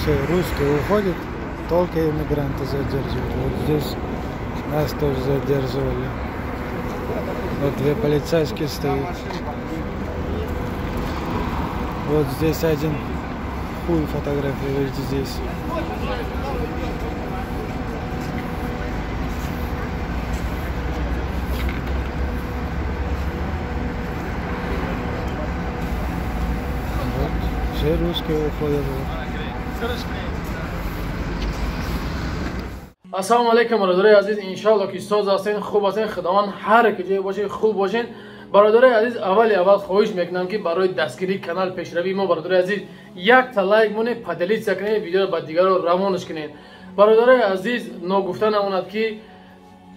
Все, русские уходят, только иммигранты задерживают. Вот здесь нас тоже задерживали. Вот две полицейские стоят. Вот здесь один хуй фотографирует здесь. Вот, все русские уходят. Ассалому алайкум, бародарои азиз. Иншоалло ки соз ҳастен, хуб ҳастен. Худованд ҳар ки ҷое бошед, хуб бошен. Бародарои азиз, аввали аввал хоҳиш мекунам, ки барои дастгирии канал, пешравии мо, бародарои азиз, якта лайк монед, поделиться кунед видеоро, ба дигарро равонаш кунед. Бародарои азиз, ногуфта намонад, ки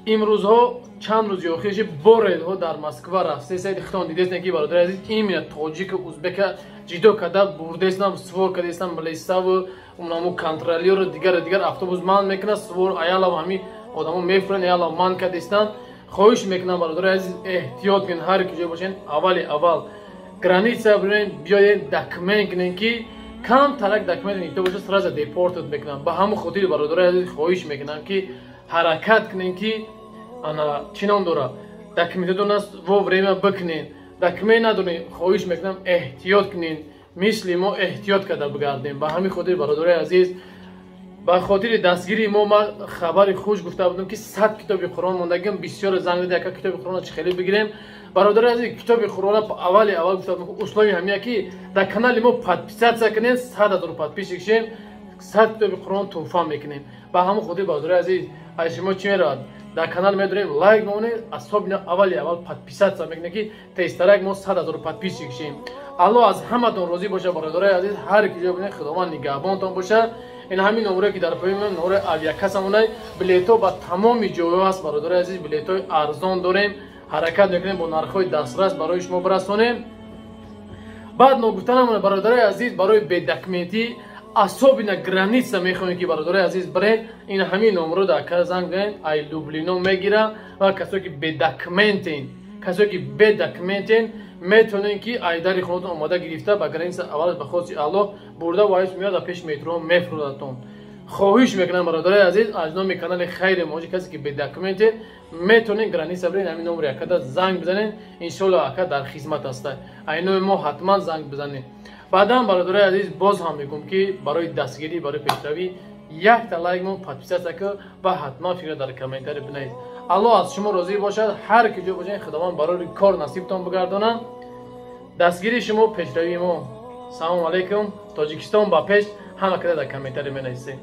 имрӯзҳо, чанд рӯзи охирши, боредҳо дар Москва рафтесед. Хитон дидестем, ки, бародарои азиз, именно тоҷику узбека ҷидо карда бурдестам, свор кардестам, милисаву унаму контролёру дигару дигар. Автобус ман мекунад, свор аялав, ҳами одамо мефуранд, аялав ман кардестам. Хоҳиш мекунам, бародарои азиз, эҳтиёт кунед, ҳар ки ҷое бошед. Аввали аввал граница бирен, биёед, документ кунед, ки кам тарак документ никто боша, сразу депортат мекунам. Ба ҳамон хотири, бародарои азиз, хоҳиш мекунам, ки ҳаракат кунед, ки ана чӣ ном дора, документатон аст, во время бикунед. Документ надоред, хоҳиш мекунам, эҳтиёт кунед, мисли мо эҳтиёт карда бигардем. Ба ҳамин хотир, бародарои азиз, ба хотири дастгирии мо, ман хабари хуш гуфта будам, ки 100 китоби Қуръон мондагим. Бисёр занг зади: «Ака, китоби Қуръона чӣ хеле бигирем?» Бародари азиз, китоби Қуръона аввали аввал гуфта будам, условие ҳамия, ки дар канали мо подписаться кунед, 100 000 подписчик шем, 100 китоби Қуръон тӯҳфа мекунем. Ба ҳамон хотир, бародари азиз, аз шумо чӣ меравад? Дар канал медорем, лайк мемонед, особенно аввали аввал подписаться мекунед, ки тезтарак мо 100 000 подписчик шем. Аллоҳ аз ҳаматон розӣ бошад. Бародарои азиз, ҳар ки ҷо бинед, Худованд нигаҳбонтон бошад. Ин ҳамин номере, ки дар поён, номерои авиакассамонай, билетҳо ба тамоми ҷойҳо ҳаст. Бародарои азиз, билетҳои арзон дорем, ҳаракат мекунем, бо нархҳои дастрас барои шумо бирасонем. Баъд ногуфта намонад, бародарои азиз, барои бедокументӣ, особенно граница мехоҳем, ки, бародарои азиз, бирен, ин ҳамин номеро дар ка занг занед, ай Люблино мегира. Ва касое ки бедокументен, касое ки бедокументен, метавонем, ки айдари хонатон омода гирифта, ба граница аввал ба хости Аллоҳ бурда, вайс меяд, дар пеши метро мефурӯдатон. Хоҳиш мекунам, бародарои азиз, аз номи канали Хайри Моҷи, касе ки бедокументен, метавонем граница бирен, ҳамин номери акада занг бизанед. Иншоалло, ака дар хизмат аста. Ай номи мо ҳатман занг бизанед. Баъдан, бародарои азиз, боз ҳам мегӯм, ки барои дастгирӣ, барои пешравӣ якта лайк мо, подписаться ку ва ҳатман фикра дар комментарий бинавис. Аллоҳ аз шумо розӣ бошад. Ҳар ки ҷо бошед, Худованд барори кор насибтон бигардонад. Дастгирии шумо пешравии мо. Салому алайкум, Тоҷикистон ба пеш! Ҳама када дар комментарий менависед.